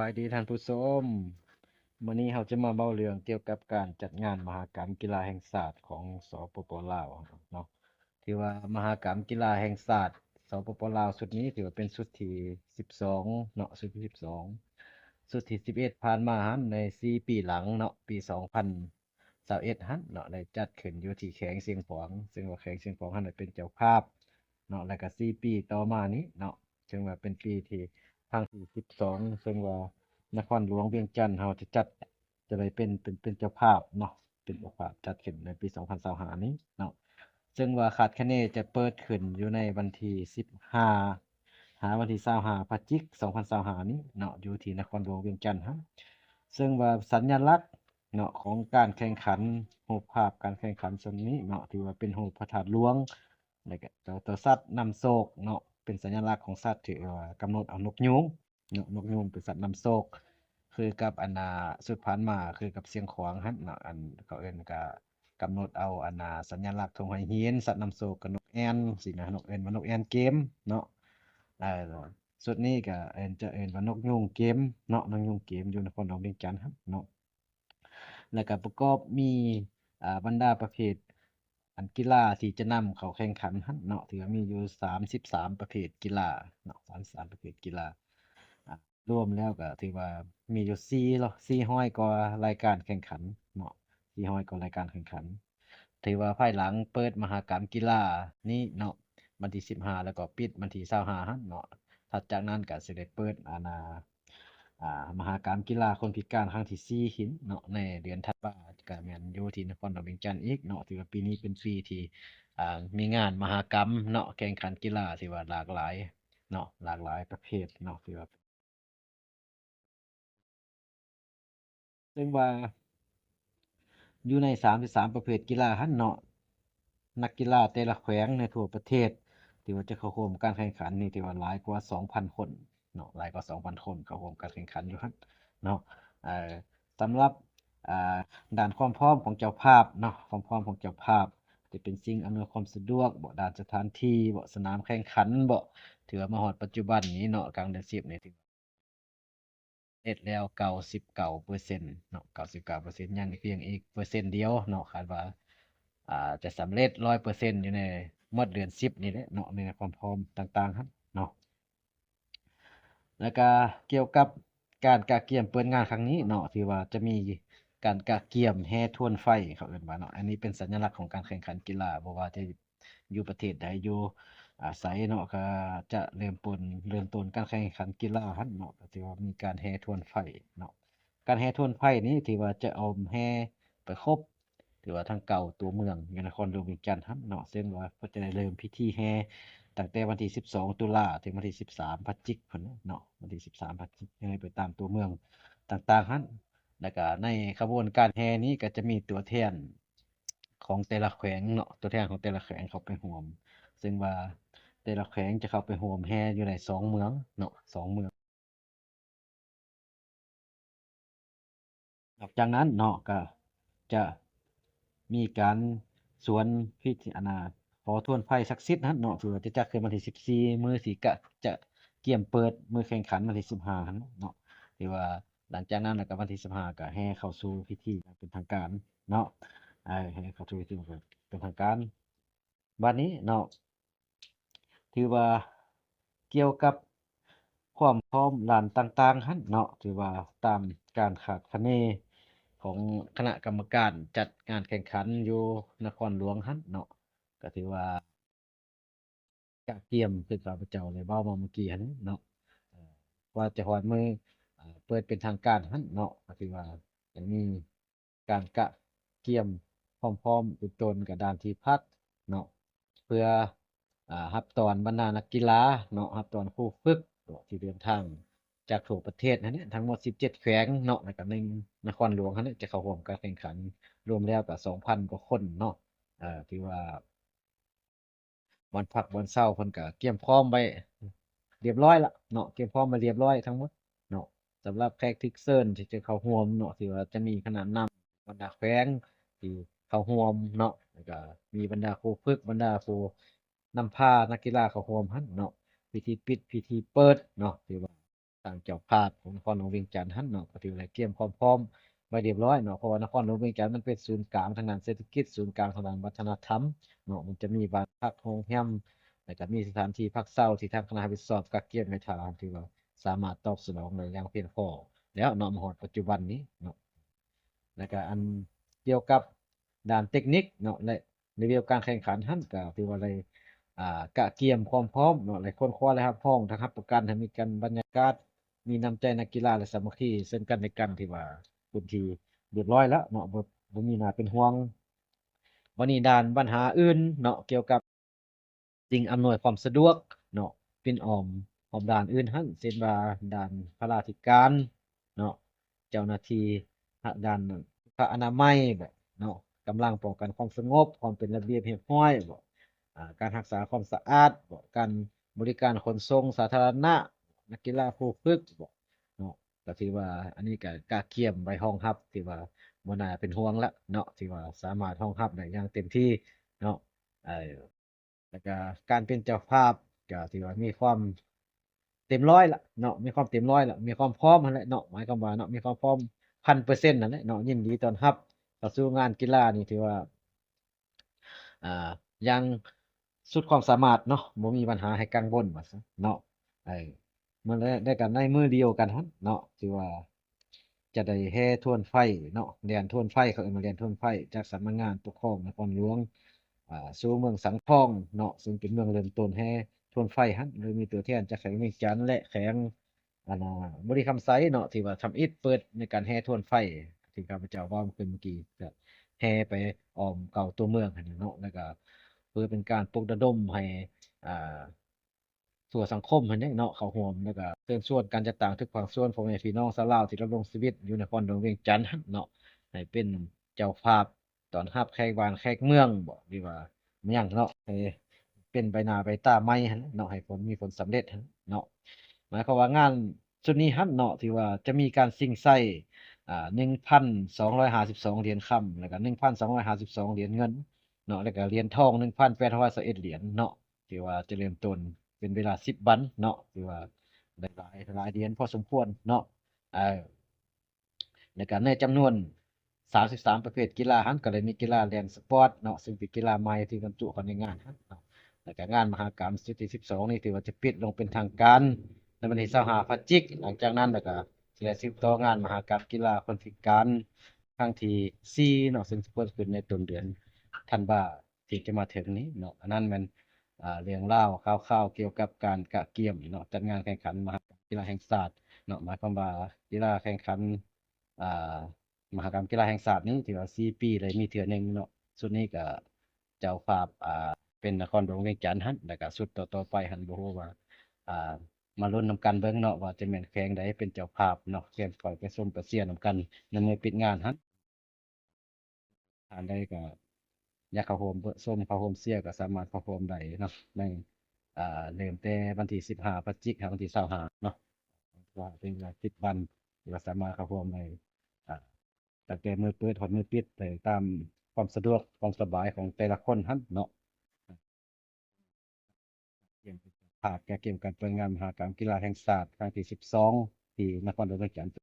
ບາຍດີທ່ານຜູ້ຊົມ, ມື້ນີ້ເຮົາຈະມາເວົ້າເລື່ອງກ່ຽວກັບການຈັດງານມະຫະກຳກິລາແຫ່ງຊາດຂອງ ສປປ ລາວເນາະ. ຖືວ່າມະຫະກຳກິລາແຫ່ງຊາດ ສປປ ລາວ ຊຸດນີ້ ຖືວ່າເປັນຊຸດທີສິບສອງເນາະ, ຊຸດທີສິບສອງ. ຊຸດທີສິບເອັດຜ່ານມາຫັ້ນ ໃນສີ່ປີຫຼັງເນາະ, ປີສອງພັນຊາວເອັດຫັ້ນເນາະ ໄດ້ຈັດຂຶ້ນຢູ່ທີ່ແຂວງຊຽງຂວາງ, ເຊິ່ງວ່າແຂວງຊຽງຂວາງຫັ້ນໄດ້ເປັນເຈົ້າພາບເນາະ. ແລ້ວກໍສີ່ປີຕໍ່ມານີ້ເນາະ ເຊິ່ງວ່າເປັນປີທີ່ຄັ້ງທີສິບສອງ ເຊິ່ງວ່ານະຄອນຫຼວງວຽງຈັນເຮົາຈະຈັດ ຈະໄດ້ເປັນ ເປັນ ເປັນເຈົ້າພາບເນາະ, ເປັນເຈົ້າພາບຈັດຂຶ້ນໃນປີສອງພັນຊາວຫ້ານີ້ເນາະ. ເຊິ່ງວ່າຄາດຄະເນຈະເປີດຂຶ້ນຢູ່ໃນວັນທີສິບຫ້າ ຫາວັນທີຊາວຫ້າ ພະຈິກ ສອງພັນຊາວຫ້ານີ້ເນາະ, ຢູ່ທີ່ນະຄອນຫຼວງວຽງຈັນຫັ້ນ. ເຊິ່ງວ່າສັນຍະລັກເນາະ ຂອງການແຂ່ງຂັນ ຮູບພາບການແຂ່ງຂັນສ່ວນນີ້ເນາະ ຖືວ່າເປັນຮູບພະທາດຫຼວງ ແລ້ວກໍຕົວ ຕົວສັດນຳໂຊກເນາະ, ເປັນສັນຍະລັກຂອງສັດທີ່ວ່າກຳນົດເອົານົກຍູງເນາະ, ນົກຍູງເປັນສັດນຳໂຊກ. ຄືກັບອັນນ່າ ຊຸດຜ່ານມາ ຄືກັບຊຽງຂວາງຫັ້ນເນາະ, ອັນເຂົາເອີ້ນກະກຳນົດເອົາອັນນ່າ ສັນຍະລັກທົ່ງໄຫຫີນ, ສັດນຳໂຊກກະນົກແອ່ນຊີ້ນະ, ນົກເອີ້ນວ່ານົກແອ່ນເກມເນາະ. ເອີ ຊຸດນີ້ກະເອີ້ນ ຈະເອີ້ນວ່ານົກຍູງເກມເນາະ, ນົກຍູງເກມ ຢູ່ນະຄອນຫຼວງວຽງຈັນຫັ້ນເນາະ. ແລ້ວກະປະກອບມີ ອ່າ ບັນດາປະເພດ ອັນກິລາທີ່ຈະນຳເຂົ້າແຂ່ງຂັນຫັ້ນເນາະ, ຖືວ່າມີຢູ່ສາມສິບສາມປະເພດກິລາເນາະ, ສາມສິບສາມປະເພດກິລາ. ອ່າ ລວມແລ້ວກໍຖືວ່າມີຢູ່ສີ່ ສີ່ຮ້ອຍກວ່າລາຍການແຂ່ງຂັນເນາະ, ສີ່ຮ້ອຍກວ່າລາຍການແຂ່ງຂັນ. ຖືວ່າພາຍຫຼັງເປີດມະຫະກຳກິລານີ້ເນາະ ວັນທີສິບຫ້າ ແລ້ວກໍປິດວັນທີຊາວຫ້າຫັ້ນເນາະ. ຖັດຈາກນັ້ນກໍຊິໄດ້ເປີດອັນນ່າ ອ່າ ມະຫະກຳກິລາຄົນພິການຄັ້ງທີສີ່ຂຶ້ນເນາະ ໃນເດືອນທັນວາ, ກໍແມ່ນຢູ່ທີ່ນະຄອນຫຼວງວຽງຈັນອີກເນາະ. ຖືວ່າປີນີ້ເປັນປີທີ່ ອ່າ ມີງານມະຫະກຳເນາະ, ແຂ່ງຂັນກິລາທີ່ວ່າຫຼາກຫຼາຍເນາະ, ຫຼາກຫຼາຍປະເພດເນາະ, ຖືວ່າ ເຊິ່ງວ່າຢູ່ໃນສາມສິບສາມປະເພດກິລາຫັ້ນເນາະ, ນັກກິລາແຕ່ລະແຂວງໃນທົ່ວປະເທດ ທີ່ວ່າຈະເຂົ້າຮ່ວມການແຂ່ງຂັນນີ້ ຖືວ່າຫຼາຍກວ່າສອງພັນຄົນເນາະ, ຫຼາຍກວ່າສອງພັນຄົນເຂົ້າຮ່ວມການແຂ່ງຂັນຢູ່ຫັ້ນເນາະ. ເອີ ສຳລັບ ອ່າ ດ້ານຄວາມພ້ອມຂອງເຈົ້າພາບເນາະ, ຄວາມພ້ອມຂອງເຈົ້າພາບ ຈະເປັນສິ່ງອຳນວຍຄວາມສະດວກບໍ, ດ້ານສະຖານທີ່ບໍ, ສະໜາມແຂ່ງຂັນບໍ, ຖືວ່າມາຮອດປັດຈຸບັນນີ້ເນາະ, ກາງເດືອນສິບນີ້ຖືວ່າ ເຮັດແລ້ວເກົ້າສິບເກົ້າເປີເຊັນເນາະ, ເກົ້າສິບເກົ້າເປີເຊັນ, ຍັງພຽງອີກເປີເຊັນດຽວເນາະ, ຄາດວ່າ ອ່າ ຈະສຳເລັດຮ້ອຍເປີເຊັນຢູ່ໃນໝົດເດືອນສິບນີ້ແຫຼະເນາະ, ໃນຄວາມພ້ອມຕ່າງໆຫັ້ນເນາະ. ແລ້ວກະກ່ຽວກັບການກະກຽມເປີດງານຄັ້ງນີ້ເນາະ, ຖືວ່າຈະມີການກະກຽມແຫ່ທວນໄຟ ເຂົາເອີ້ນວ່າເນາະ, ອັນນີ້ເປັນສັນຍະລັກຂອງການແຂ່ງຂັນກິລາ, ບໍ່ວ່າຈະ ຢູ່ປະເທດໃດ ຢູ່ ອາ ໃສເນາະ, ກໍຈະເລີ່ມຕົ້ນ ເລີ່ມຕົ້ນການແຂ່ງຂັນກິລາຫັ້ນເນາະ, ກໍຖືວ່າມີການແຫ່ທວນໄຟເນາະ. ການແຫ່ທວນໄຟນີ້ຖືວ່າຈະເອົາແຫ່ໄປຄົບ ຖືວ່າທັງເກົ້າຕົວເມືອງຢູ່ນະຄອນຫຼວງວຽງຈັນຫັ້ນເນາະ, ເຊິ່ງວ່າເພິ່ນຈະໄດ້ເລີ່ມພິທີແຫ່ຕັ້ງແຕ່ວັນທີສິບສອງຕຸລາ ເຖິງວັນທີສິບສາມພະຈິກພຸ້ນເນາະ, ວັນທີສິບສາມພະຈິກ ແຫ່ໄປຕາມຕົວເມືອງຕ່າງໆຫັ້ນ. ແລ້ວກະໃນຂະບວນການແຫ່ນີ້ກໍຈະມີຕົວແທນ ຂອງແຕ່ລະແຂວງເນາະ, ຕົວແທນຂອງແຕ່ລະແຂວງເຂົ້າໄປຮ່ວມ, ເຊິ່ງວ່າແຕ່ລະແຂວງຈະເຂົ້າໄປຮ່ວມແຫ່ຢູ່ໃນສອງເມືອງເນາະ, ສອງເມືອງ. ນອກຈາກນັ້ນເນາະ ກໍຈະມີການສວນພິທີ ອັນນ່າ ຂໍທວນໄຟສັກສິດຫັ້ນເນາະ, ຖືວ່າຈະຈັດຂຶ້ນວັນທີສິບສີ່ ມື້ທີ່ກະຈະກຽມເປີດ ມື້ແຂ່ງຂັນວັນທີສິບຫ້າຫັ້ນເນາະ, ຖືວ່າ ຫຼັງຈາກນັ້ນແລ້ວກໍວັນທີສິບຫ້າກໍແຫ່ເຂົ້າສູ່ພິທີຢ່າງເປັນທາງການເນາະ, ເອີ ແຫ່ເຂົ້າສູ່ພິທີຢ່າງເປັນທາງການ. ບັດນີ້ເນາະ ຖືວ່າກ່ຽວກັບຄວາມພ້ອມດ້ານຕ່າງໆຫັ້ນເນາະ, ຖືວ່າຕາມການຄາດຄະເນຂອງຄະນະກຳມະການຈັດງານແຂ່ງຂັນຢູ່ນະຄອນຫຼວງຫັ້ນເນາະ, ກໍຖືວ່າ ກະກຽມ ຄືຂ້າພະເຈົ້າໄດ້ເວົ້າມາເມື່ອກີ້ຫັ້ນເນາະ, ເອີ ກວ່າຈະຮອດມື້ ເອີ ເປີດເປັນທາງການຫັ້ນເນາະ, ກໍຖືວ່າຈະມີການກະກຽມພ້ອມໆ ເປັນຕົ້ນກະດ້ານທີ່ພັກເນາະ, ເພື່ອ ອາ ຮັບຕ້ອນບັນດານັກກິລາເນາະ, ຮັບຕ້ອນຄູຝຶກເນາະ ທີ່ເດີນທາງຈາກທົ່ວປະເທດຫັ້ນແຫຼະ, ທັງໝົດສິບເຈັດແຂວງເນາະ, ແລ້ວກະໃນນະຄອນຫຼວງຫັ້ນແຫຼະ ຈະເຂົ້າຮ່ວມການແຂ່ງຂັນ, ລວມແລ້ວກະສອງພັນກວ່າຄົນເນາະ, ເອີ ຖືວ່າ ບ່ອນພັກບ່ອນເຊົາເພິ່ນກະກຽມພ້ອມໄວ້ລຽບຮ້ອຍລະເນາະ, ກຽມພ້ອມໄວ້ລຽບຮ້ອຍທັງໝົດເນາະ. ສຳລັບແຂກຖືກເຊີນທີ່ຈະເຂົ້າຮ່ວມເນາະ, ຖືວ່າຈະມີຄະນະນຳບັນດາແຂວງທີ່ເຂົ້າຮ່ວມເນາະ, ແລ້ວກະມີບັນດາຄູຝຶກ, ບັນດາຜູ້ນຳພານັກກິລາເຂົ້າຮ່ວມຫັ້ນເນາະ, ພິທີປິດ, ພິທີເປີດເນາະ, ຖືວ່າ ທາງເຈົ້າພາບຂອງນະຄອນຫຼວງວຽງຈັນຫັ້ນເນາະ ກໍຖືວ່າໄດ້ກຽມຄວາມພ້ອມໄວ້ຮຽບຮ້ອຍເນາະ ເພາະວ່ານະຄອນຫຼວງວຽງຈັນມັນເປັນສູນກາງທາງດ້ານເສດຖະກິດ, ສູນກາງທາງດ້ານວັດທະນະທຳເນາະ, ມັນຈະມີບ້ານພັກ, ໂຮງແຮມ ແລ້ວກໍມີສະຖານທີ່ພັກເຊົາທີ່ທາງຄະນະຮັບຜິດຊອບກະກຽມໄວ້ຖ້າ ຖືວ່າສາມາດຕອບສະໜອງໄດ້ຢ່າງພຽງພໍແລ້ວເນາະ ມາຮອດປັດຈຸບັນນີ້ເນາະ. ແລ້ວກະອັນກ່ຽວກັບດ້ານເຕັກນິກເນາະ ແລະເລເວວການແຂ່ງຂັນຫັ້ນ ກະຖືວ່າໄດ້ ອ່າ ກະກຽມຄວາມພ້ອມເນາະ ແລະ ຄົ້ນຄວ້າ ແລະ ຮັບຮອງ ທັງຮັບປະກັນໃຫ້ມີການບັນຍາກາດ ມີນ້ຳໃຈນັກກິລາ ແລະ ສາມັກຄີເຊິ່ງກັນແລະກັນ ທີ່ວ່າເປັນທີ່ຮຽບຮ້ອຍແລ້ວເນາະ ບໍ່ ບໍ່ມີໜ້າເປັນຫ່ວງ. ບັດນີ້ດ້ານບັນຫາອື່ນເນາະ ກ່ຽວກັບ ສິ່ງອຳນວຍຄວາມສະດວກເນາະ ປິ່ນອ້ອມຮອບດ້ານອື່ນຫັ້ນ ເຊັ່ນວ່າດ້ານພະລາທິການເນາະ ເຈົ້າໜ້າທີ່ທາງດ້ານສຸຂະອະນາໄມບໍເນາະ, ກຳລັງປ້ອງກັນຄວາມສະຫງົບ, ຄວາມເປັນລະບຽບຮຽບຮ້ອຍບໍ, ອາ ການຮັກສາຄວາມສະອາດບໍ, ການບໍລິການຂົນສົ່ງສາທາລະນະ, ນັກກິລາຜູ້ຝຶກບໍເນາະ, ກໍຖືວ່າອັນນີ້ກໍກະກຽມໄວ້ຮອງຮັບ ທີ່ວ່າບໍ່ໜ້າເປັນຫ່ວງລະເນາະ, ທີ່ວ່າສາມາດຮອງຮັບໄດ້ຢ່າງເຕັມທີ່ເນາະ. ເອີ ແລ້ວກະການເປັນເຈົ້າພາບກະຖືວ່າມີຄວາມເຕັມຮ້ອຍລະເນາະ, ມີຄວາມເຕັມຮ້ອຍລະ, ມີຄວາມພ້ອມຫັ້ນແຫຼະເນາະ, ໝາຍຄວາມວ່າເນາະ ມີຄວາມພ້ອມພັນເປີເຊັນຫັ້ນແຫຼະເນາະ, ຍິນດີຕ້ອນຮັບເຂົ້າສູ່ງານກິລານີ້ ຖືວ່າ ອ່າ ຢ່າງສຸດຄວາມສາມາດເນາະ, ບໍ່ມີບັນຫາໃຫ້ກັງວົນວ່າຊັ້ນເນາະ. ເອີ ມື້ແລະ ແລ້ວກໍໃນມື້ດຽວກັນຫັ້ນເນາະ ຖືວ່າຈະໄດ້ແຫ່ທວນໄຟເນາະ, ແລ່ນທວນໄຟ ເຂົາເອີ້ນວ່າແລ່ນທວນໄຟ ຈາກສຳນັກງານປົກຄອງນະຄອນຫຼວງ ອ່າ ສູ່ເມືອງສັງທອງເນາະ, ເຊິ່ງເປັນເມືອງເລີ່ມຕົ້ນແຫ່ທວນໄຟຫັ້ນ ໂດຍມີຕົວແທນຈາກແຂວງວຽງຈັນ ແລະ ແຂວງ ອັນນ່າ ບໍລິຄຳໄຊເນາະ ທີ່ວ່າທຳອິດເປີດໃນການແຫ່ທວນໄຟ ທີ່ຂ້າພະເຈົ້າເວົ້າຂຶ້ນເມື່ອກີ້ ກະແຫ່ໄປອ້ອມເກົ້າຕົວເມືອງຫັ້ນເນາະ, ແລ້ວກະເພື່ອເປັນການປຸກລະດົມໃຫ້ ອ່າ ທົ່ວສັງຄົມຫັ້ນເດເນາະ ເຂົ້າຮ່ວມ ແລ້ວກະເຊີນຊວນການຈັດຕັ້ງທຸກພາກສ່ວນ ພໍ່ແມ່ພີ່ນ້ອງຊາວລາວທີ່ດຳລົງຊີວິດຢູ່ນະຄອນຫຼວງວຽງຈັນຫັ້ນເນາະ ໃຫ້ເປັນເຈົ້າພາບ ຕ້ອນຮັບແຂກບ້ານແຂກເມືອງບໍ ຫຼືວ່າຫຍັງເນາະ ໃຫ້ເປັນໃບໜ້າໃບຕາໃໝ່ຫັ້ນເນາະ, ໃຫ້ຜົນ ມີຜົນສຳເລັດຫັ້ນເນາະ. ໝາຍຄວາມວ່າງານຊຸດນີ້ຫັ້ນເນາະ ຖືວ່າຈະມີການຊິງໄຊ ອ່າ ໜຶ່ງພັນສອງຮ້ອຍຫ້າສິບສອງຫຼຽນຄຳ ແລ້ວກະໜຶ່ງພັນສອງຮ້ອຍຫ້າສິບສອງຫຼຽນເງິນເນາະ, ແລ້ວກະຫຼຽນທອງໜຶ່ງພັນແປດຮ້ອຍຊາວເອັດຫຼຽນເນາະ, ຖືວ່າຈະເລີ່ມຕົ້ນເປັນເວລາສິບວັນເນາະ, ຖືວ່າໄດ້ຫຼາຍ ຫຼາຍຫຼຽນພໍສົມຄວນເນາະ. ເອີ ແລ້ວກະໃນຈຳນວນສາມສິບສາມປະເພດກິລາຫັ້ນ ກໍໄດ້ມີກິລາແລ່ນສະປອດເນາະ ເຊິ່ງເປັນກິລາໃໝ່ທີ່ບັນຈຸເຂົ້າໃນງານຫັ້ນເນາະ. ແລ້ວກະງານມະຫະກຳຊຸດທີສິບສອງນີ້ ຖືວ່າຈະປິດລົງເປັນທາງການໃນວັນທີຊາວຫ້າພະຈິກ, ຫຼັງຈາກນັ້ນແລ້ວກະຊິໄດ້ສືບຕໍ່ງານມະຫະກຳກິລາຄົນພິການຄັ້ງທີສີ່ເນາະ ເຊິ່ງຈະເກີດຂຶ້ນໃນຕົ້ນເດືອນທັນວາ ທີ່ຈະມາເຖິງນີ້ເນາະ. ອັນນັ້ນແມ່ນ ອ່າ ເລື່ອງລາວຂ່າວໆກ່ຽວກັບການກະກຽມເນາະ ຈັດງານແຂ່ງຂັນມະຫະກຳກິລາແຫ່ງຊາດເນາະ, ໝາຍຄວາມວ່າກິລາແຂ່ງຂັນ ອ່າ ມະຫະກຳກິລາແຫ່ງຊາດນີ້ ຖືວ່າສີ່ປີໄດ້ມີເທື່ອໜຶ່ງເນາະ. ຊຸດນີ້ກະເຈົ້າພາບ ອ່າ ເປັນນະຄອນຫຼວງວຽງຈັນຫັ້ນ, ແລ້ວກະຊຸດຕໍ່ໆໄປຫັ້ນ ບໍ່ຮູ້ວ່າ ອ່າ ມາລຸ້ນນຳກັນເບິ່ງເນາະ ວ່າຈະແມ່ນແຂວງໃດເປັນເຈົ້າພາບເນາະ, ແຂວງໄປໄປຊົມໄປເຊຍນຳກັນໃນມື້ປິດງານຫັ້ນ. ທ່ານໃດກໍຢາກເຂົ້າຮ່ວມຊົມ ເຂົ້າຮ່ວມເຊຍ ກໍສາມາດເຂົ້າຮ່ວມໄດ້ເນາະ ໃນ ອ່າ ເລີ່ມແຕ່ວັນທີສິບຫ້າພະຈິກ ຫາວັນທີຊາວຫ້າເນາະ, ວ່າເປັນເວລາສິບວັນ ກໍສາມາດເຂົ້າຮ່ວມໄດ້ ອ່າ ຕັ້ງແຕ່ມື້ເປີດຮອດມື້ປິດ ໄດ້ຕາມຄວາມສະດວກຄວາມສະບາຍຂອງແຕ່ລະຄົນຫັ້ນເນາະ. ພາບການກຽມການເປີດງານມະຫະກຳກິລາແຫ່ງຊາດຄັ້ງທີສິບສອງ ທີ່ນະຄອນຫຼວງວຽງຈັນ.